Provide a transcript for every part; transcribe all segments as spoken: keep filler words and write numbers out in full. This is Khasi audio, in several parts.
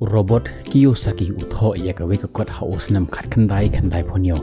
U Robert Kiyosaki u thoh ïa kawei ka kot ha u snem khatkhyndai khyndaiphew hynñiew.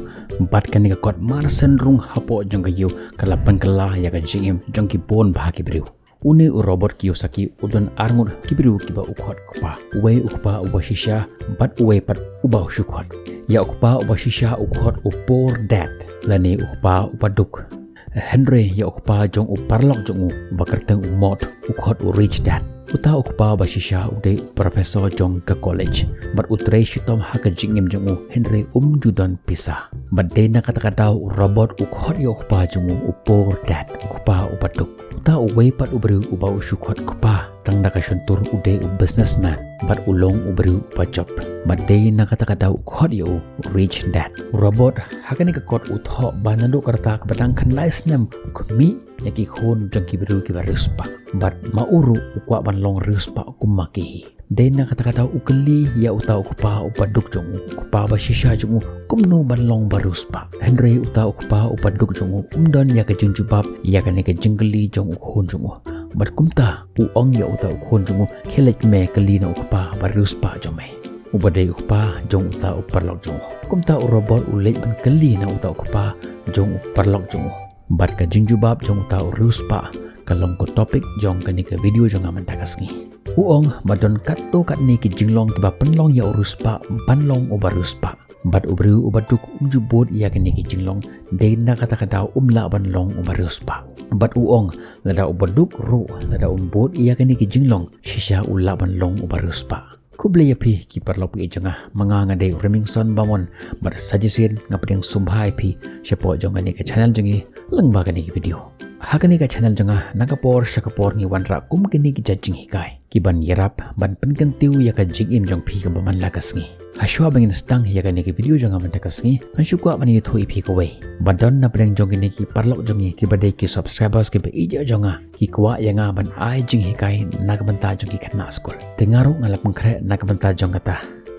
Bad kane ka kot mar shen rung hapoh jong ka ïew ka la pynkylla ïa ka jingim jong ki bun bah ki briew. Une u Robert Kiyosaki u don arngut ki briew kiba u khot kpa. Uwei u kpa uba shisha bad uwei pat uba u shu khot. Ïa u kpa uba shisha u khot u Poor Dad lane u kpa uba duk. Hynrei ïa u kpa jong u paralok jong u ba kyrteng u Mott u khot u Rich Dad. Uta u kpa ba shisha u dei u professor jong ka college bad u trei shitom ha ka jingim jong u hynrei um ju don pisa. Bad dei na kata ka daw u Robert u khot ïa u kpa jong u u Poor Dad, u kpa uba duk. Uta uwei pat u briew uba u shu khot kpa tang da ka shyntur u dei u businessman bad u long u briew uba jop. Bad dei na kata ka daw u khot ïa u u Rich Dad. U Robert ha kane ka kot u thoh ba naduh ka rta kaba dang khyndai snem u khmih ïa ki khun jong ki briew kiba riewspah. Bad ma u ruh u kwah ban long riewspah kum ma ki hi. Dei na kata ka daw u kylli ïa uta u kpa uba duk jong u, u kpa ba shisha jong u, kumno ban long ba riewspah. Hynrei uta u kpa uba duk jong u um don ïa ka jingjubab ïa kane ka jingkylli jong u khun jong u. Bad kumta u ong ïa uta u khun jong u, khie leit me kylli na u kpa ba riewspah jong me, uba dei u kpa jong uta u paralok jong u. Kumta u Robert u leit ban kylli na uta u kpa jong u paralok jong u. Bad ka jingjubab jong uta u riewspah ka long ka topic jong kane ka video jong nga mynta ka sngi. U ong ba don katto katne ki jinglong kiba pynlong ïa u riewspah ban long uba riewspah. Bad u briew uba duk um ju bud ïa kine ki jinglong, dei na kata ka daw um lah ban long uba riewspah. Bad u ong lada uba duk ruh lada um bud ïa kine ki jinglong, shisha u lah ban long uba riewspah. Khublei ïa phi ki paralok jong nga, ma nga nga dei u Remingson Bamon, bad sa shisien nga pdiang sngewbha ïa phi shapoh jong kane ka channel jong ngi lyngba kane ka video. Ha kane ka channel jong nga na ka por sha ka por ngi wanrah kum kine ki jait jinghikai kiban ïarap ban pynkyntiew ïa ka jingim jong phi kaba man la ka sngi. Hashwa ba ngin sdang ïa kane ka video jong nga mynta ka sngi, ngan shu kwah ban ïathuh ïa phi kawei. Ba don na pdeng jong kine ki paralok jong ngi kiba dei ki subscribers kiba ïeit jong nga, ki kwah ïa nga ban ai jinghikai na ka bynta jong ki khynnah skul. Te nga ruh nga la pynkhreh na ka bynta jong kata.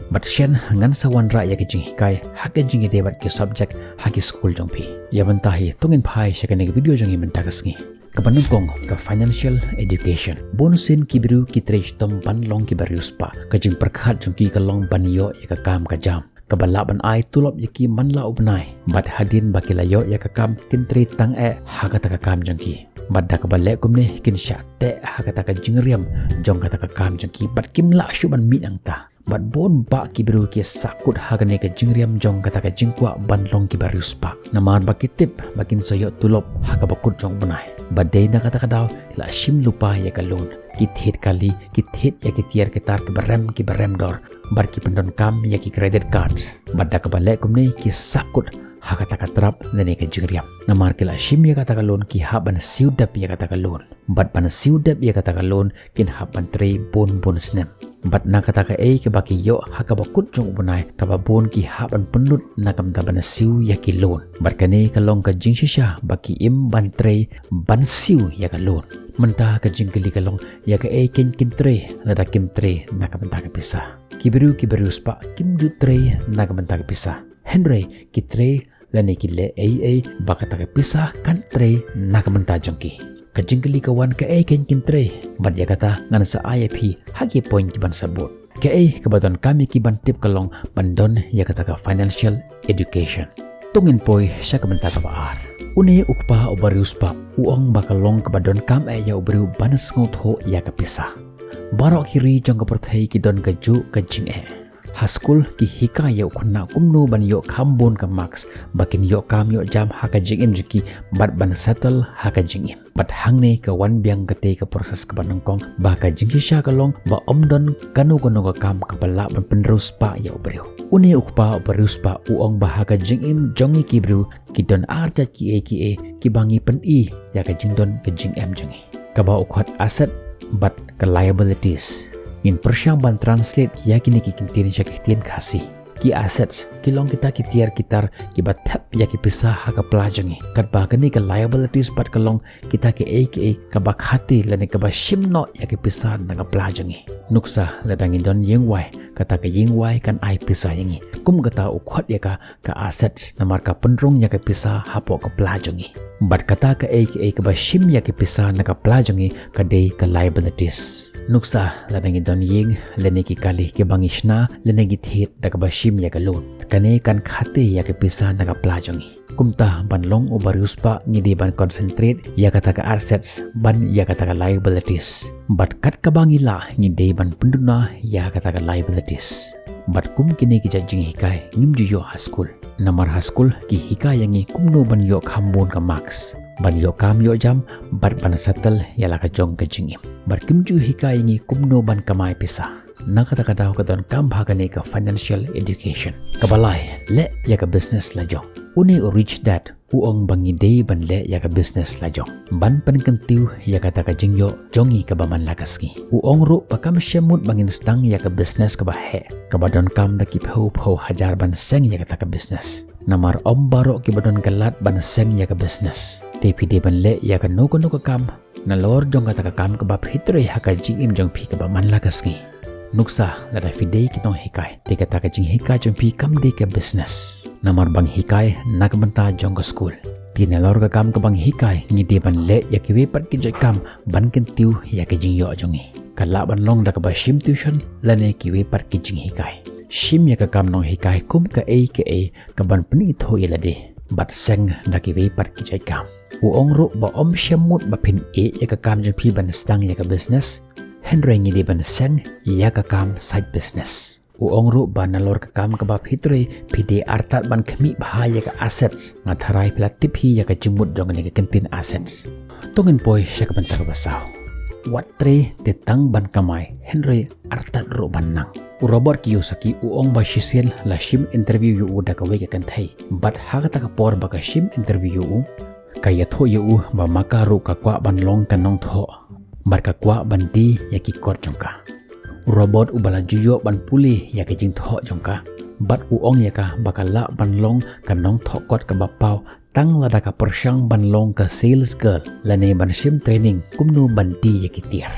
Bad shen ngan sa wanrah ïa ki jinghikai ha ka jingïadei bad ki subject ha ki skul jong phi. Ïa mynta hi to ngin phai sha kane ka video jong ngi mynta ka sngi. Kaba nyngkong, ka financial education. Bun sien ki briew ki trei shitom ban long kiba riewspah. Ka jingpyrkhat jong ki ka long ban ïoh ïa ka kam ka jam kaba lah ban ai tulop ïa ki man la u bnai. Bad hadien ba ki la ïoh ïa ka kam kin trei tang eh ha kata ka kam jong ki. Bad da kaba leh kumne kin shah teh ha kata ka jingriam jong kata ka kam jong ki bad kim lah shuh ban mih nangta. Bad bun bah ki briew ki sahkut ha kane ka jingriam jong kata ka jingkwah ban long kiba riewspah. Namar ba ki tip ba kin sa ïoh tulop ha kaba kut jong u bnai. Bad dei na kata ka daw ki la shim lypa ïa ka loan. Ki thied kali, ki thied ïa ki tiar ki tar kiba rem kiba rem dor. Bad ki pyndonkam ïa ki credit cards. Bad da kaba leh kumne ki sahkut ha kata ka trap lane ka jingriam. Namar ki la shim ïa kata ka loan, ki hap ban siew dep ïa kata ka loan. Bad ban siew dep ïa kata ka loan kin hap ban trei bun bun snem. Bad na kata kaei kaba ki ïoh ha kaba kut jong u bnai, kaba bun ki hap ban pynlut na ka bynta ban siew ïa ki loan. Bad kane ka long ka jingshisha ba ki im ban trei ban siew ïa ka loan. Mynta ka jingkylli ka long, ïa kaei kein kin trei lada kim trei na ka bynta ka pisa? Ki briew kiba riewspah kim ju trei na ka bynta ka pisa. Hynrei ki trei lane ki leh ei ei ba kata ka pisa kan trei na ka bynta jong ki. Ka jingkylli ka wan, kaei kein kin trei? Bad ïa kata ngan sa ai ïa phi ha ki point kiban sa bud. Kaei kaba donkam ïa ki ban tip ka long ban don ïa kata ka financial education. To ngin poi sha ka bynta kaba ar. Une u kpa uba riewspah u ong ba ka long kaba donkam eh ïa u briew ban sngewthuh ïa ka pisa. Baroh ki ri jong ka pyrthei ki don kajuh ka jingeh. Ha skul ki hikai ïa u khynnah kumno ban ïoh kham bun ka marks ba kin ïoh kam ïoh jam ha ka jingim jong ki bad ban settle ha ka jingim. Bad hangne ka wan biang katei ka process kaba nyngkong, ba ka jingshisha ka long ba ym don kano kano ka kam kaba lah ban pynriewspah ïa u briew. Une u kpa uba riewspah u ong ba ha ka jingim jong ngi ki briew ki don ar jait kiei kiei kiba ngi pyni ïa ka jingdon ka jingem jong ngi. Kaba u khot asset bad ka liabilities. Ngin pyrshang ban translate ïa kine ki kyntien sha ki ktien Khasi. Ki assets ki long kita ki tiar ki tar kiba thep ïa ki pisa ha ka pla jong ngi. Katba kane ka liabilities pat ka long kita kiei kiei kaba khati lane kaba shim noh ïa ki pisa na ka pla jong ngi. Nuksa, lada ngi don ïing wai, kata ka ïing wai kan ai pisa ïa ngi. Kum kata u khot ïa ka ka asset, namar ka pynrung ïa ka pisa hapoh ka pla jong ngi. Bad kata kaei kaei kaba shim ïa ka pisa na ka pla jong ngi ka dei ka liabilities. Nuksa, lada ngi don ïing lane ki kali kiba ngi shna lane ngi thied da kaba shim ïa ka loan, kane kan khate ïa ka pisa na ka pla jong ngi. Kumta ban long uba riewspah ngi dei ban concentrate ïa kata ka assets ban ïa kata ka liabilities. Bad kat kaba ngi lah ngi dei ban pynduna ïa kata ka liabilities. Bad kum kine ki jait jinghikai ngim ju ïoh ha skul. Namar ha skul ki hikai ïa ngi kumno ban ïoh kham bun ka marks, ban ïoh kam ïoh jam, bad ban settle ïa la ka jong ka jingim. Bad kim ju hikai ïa ngi kumno ban kamai pisa. Na kata ka daw ka donkam bha kane ka financial education. Kaba lai, leh ïa ka business la jong. Une u Rich Dad u ong ba ngi dei ban leh ïa ka business la jong ban pynkyntiew ïa kata ka jingïoh jong ngi kaba man la ka sngi. U ong ruh ba kam shym mut ba ngin sdang ïa ka business kaba heh, kaba donkam da ki phew phew hajar ban seng ïa kata ka business. Namar ym baroh kiba don ka lad ban seng ïa ka business. Te phi dei ban leh ïa kano kano ka kam nalor jong kata ka kam kaba phi trei ha ka jingim jong phi kaba man la ka sngi. Nuksa, lada phi dei ki nonghikai, te kata ka jinghikai jong phi kam dei ka business. Namar ba ngi hikai na ka bynta jong ka skul. Te nalor ka kam kaba ngi hikai ngi dei ban leh ïa kiwei pat ki jait kam ban kyntiew ïa ka jingïoh jong ngi. Ka lah ban long da kaba shim tuition lane kiwei pat ki jinghikai. Shim ïa ka kam nonghikai kum kaei kaei kaban pynithuh ïa lade bad seng da kiwei pat ki jait kam. U ong ruh ba ym shym mut ba phin ïeh ïa ka kam jong phi ban sdang ïa ka business, hynrei ngi dei ban seng ïa ka kam side business. U ong ruh ba nalor ka kam kaba phi trei phi dei artat ban khmih bha ïa ka assets. Nga tharai phi la tip hi ïa ka jingmut jong kane ka kyntien assets. To ngin poi sha ka bynta kaba saw. Wat trei te tang ban kamai, hynrei artat ruh ban nang. U Robert Kiyosaki u ong ba shisien la shim interview ïa u da kawei ka kynthei. Bad ha kata ka por ba ka shim interview ïa u, ka ïathuh ïa u ba ma ka ruh ka kwah ban long ka nongthoh bad ka kwah ban die ïa ki kot jong ka. U Robert uba la ju ïoh ban pule ïa ka jingthoh jong ka, bad u ong ïa ka ba ka lah ban long ka nongthoh kot kaba paw tang lada ka pyrshang ban long ka sales girl lane ban shim training kumno ban die ïa ki tiar.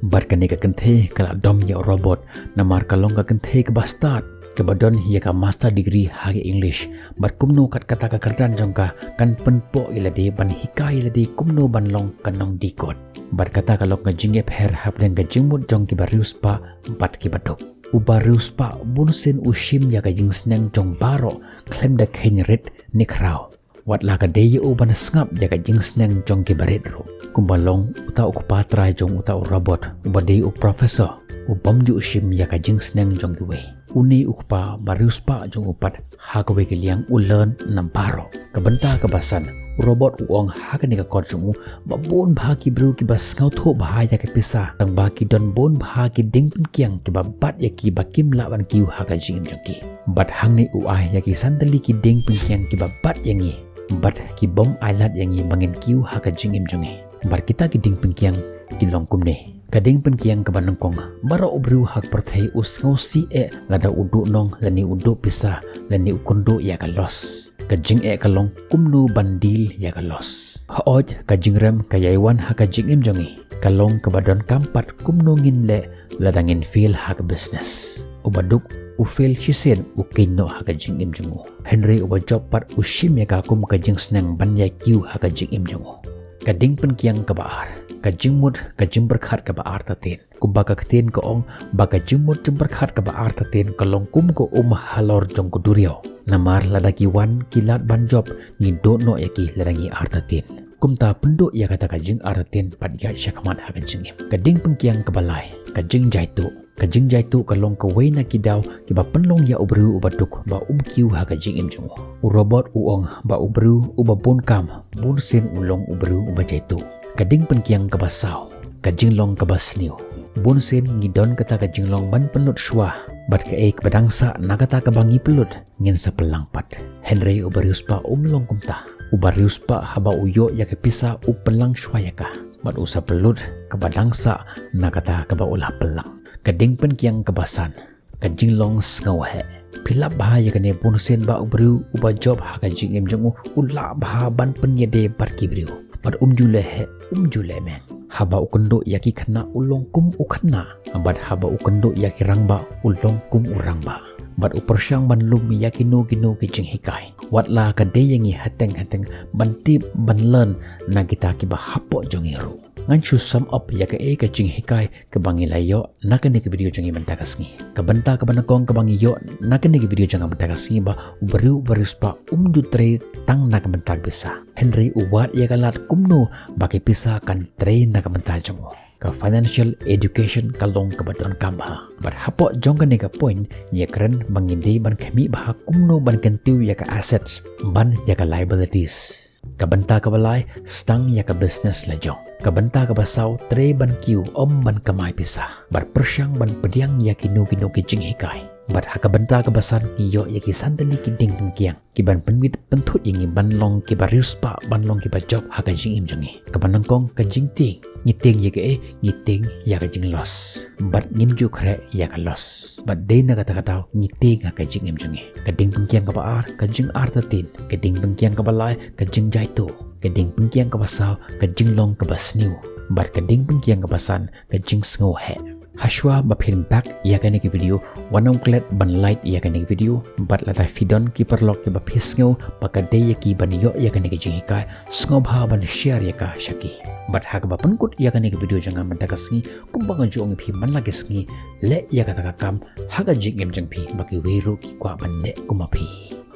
Bad kane ka kynthei ka la dom ïa u Robert, namar ka long ka kynthei kaba stad, kaba don ïa ka master degree ha ka English. Bad kumno kat kata ka kyrdan jong ka kan pynpoh ïa lade ban hikai ïa lade kumno ban long ka nongdie kot. Bad kata ka long ka jingïapher hapdeng ka jingmut jong kiba riewspah bad kiba duk. Uba riewspah bunsien u shim ïa ka jingsneng jong baroh khlem da kheiñ rit ne khraw. Wat la ka dei ïa u ban sngap ïa ka jingsneng jong kiba rit ruh. Kumba long uta u kpa trai jong uta u Robert, uba dei u professor, u bym ju shim ïa ka jingsneng jong kiwei. Une u kpa ba riewspah jong u pat ha kawei ka liang u learn na baroh. Ka bynta kaba san, u Robert u ong ha kane ka kot jong u ba bun bha ki briew kiba sngewthuh bha ïa ka pisa, tang ba ki don bun bha ki diengpyngkiang kiba bat ïa ki ba kim lah ban kiew ha ka jingim jong ki. Bad hangne u ai ïa ki san tylli ki diengpyngkiang kiba bat ïa ngi bad ki bym ai lad ïa ngi ba ngin kiew ha ka jingim jong ngi. Bad kita ki diengpyngkiang ki long kumne. Ka diengpyngkiang kaba nyngkong, baroh u briew ha ka pyrthei u sngewsih eh lada u duh nong lane u duh pisa lane u kynduh ïa ka loss. Ka jingeh ka long kumno ban deal ïa ka loss. Hooid, ka jingrem ka ïai wan ha ka jingim jong ngi. Ka long kaba donkam pat kumno ngin leh lada ngin fail ha ka business. Uba duk u fail shisien u kynnoh ha ka jingim jong u. Hynrei uba jop pat u shim ïa ka kum ka jingsneng ban ïai kiew ha ka jingim jong u. Ka diengpyngkiang kaba ar, ka jingmut ka jingpyrkhat kaba artatien. Kumba ka ktien ka ong ba ka jingmut jingpyrkhat kaba artatien ka long kum ka um halor jong ka duriaw. Namar lada ki wan ki lad ban jop, ngi duh noh ïa ki lada ngi artatien. Kumta pynduh ïa kata ka jingartatien pat ïaid shakhmat ha ka jingim. Ka diengpyngkiang kaba lai, ka jingjaituh. Ka jingjaituh ka long kawei na ki daw kiba pynlong ïa u briew uba duk ba um kiew ha ka jingim jong u. U Robert u ong ba u briew uba bun kam bunsien u long u briew uba jaituh. Ka diengpyngkiang kaba saw, ka jinglong kaba sniew. Bunsien ngi don kata ka jinglong ban pynlut shuwa bad kaei kaba dang sah na kata kaba ngi pynlut ngin sa pynlang pat. Hynrei uba riewspah um long kumta. Uba riewspah haba u ïoh ïa ka pisa u pynlang shuwa ïa ka bad u sa pynlut kaba dang sah na kata kaba u la pynlang. Ka diengpyngkiang kaba san, ka jinglong sngewheh. Phi lap bha ïa kane, bunsien ba u briew uba jop ha ka jingim jong u u lah bha ban pynïadei bad ki briew bad um ju leh heh, um ju leh meng. Haba u kynduh ïa ki khynnah u long kum u khynnah, bad haba u kynduh ïa ki rangbah u long kum u rangbah. Bad u pyrshang ban lum ïa kino kino ki jinghikai. Wat la ka dei ïa ngi hateng hateng ban tip ban learn na kita kiba hapoh jong ngi ruh. Ngan shu sum up ïa kaei ka jinghikai kaba ngi la ïoh na kane ka video jong ngi mynta ka sngi. Ka bynta kaba nyngkong kaba ngi ïoh na kane ka video jong nga mynta ka sngi ba u briew uba riewspah um ju trei tang na ka bynta ka pisa. Hynrei u wad ïa ka lad kumno ba ki pisa kan trei na ka bynta jong u. Ka financial education ka long kaba donkam bha. Bad hapoh jong kane ka point ngi ïakren ba ngi dei ban khmih bha kumno ban kyntiew ïa ka assets bad ïa ka liabilities. Ka bynta kaba lai, sdang ïa ka business la jong. Ka bynta kaba saw, trei ban kiew, ym ban kamai pisa. Bad pyrshang ban pdiang ïa kino kino ki jinghikai. Bad ha ka bynta kaba san ngi ïoh ïa ki san tylli ki diengpyngkiang kiban pynmih pynthut ïa ngi ban long kiba riewspah, ban long kiba jop ha ka jingim jong ngi. Kaba nyngkong ka jingtieng. Ngi tieng ïa kaei? Ngi tieng ïa ka jingloss. Bad ngim ju khreh ïa ka loss. Bad dei na kata ka daw ngi tieng ha ka jingim jong ngi. Ka diengpyngkiang kaba ar, ka jingartatien. Ka diengpyngkiang kaba lai, ka jingjaituh. Ka diengpyngkiang kaba saw, ka jinglong kaba sniew. Bad ka diengpyngkiang kaba san, ka jingsngew heh. Hashwa ba phin back ïa kane ka video, wat nym klet ban like ïa kane ka video. Bad lada phi don ki paralok kiba phi sngew ba ka dei ïa ki ban ïoh ïa kane ka jinghikai, sngewbha ban share ïa ka sha ki. Bad ha kaba pynkut ïa kane ka video jong nga mynta ka sngi, kumba nga ju ong ïa phi man la ki sngi, leh ïa kata ka kam ha ka jingim jong phi ba kiwei ruh ki kwah ban leh kum ma phi.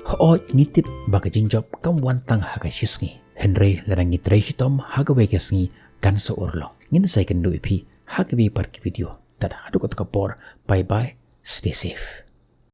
Hooid ngi tip ba ka jingjop kam wan tang ha ka shisngi. Hynrei lada ngi trei shitom ha kawei ka sngi kan sa urlong. Ngin sa ïakynduh ïa phi ha kawei pat ka video. Tad haduh kata ka por, bye bye, stay safe.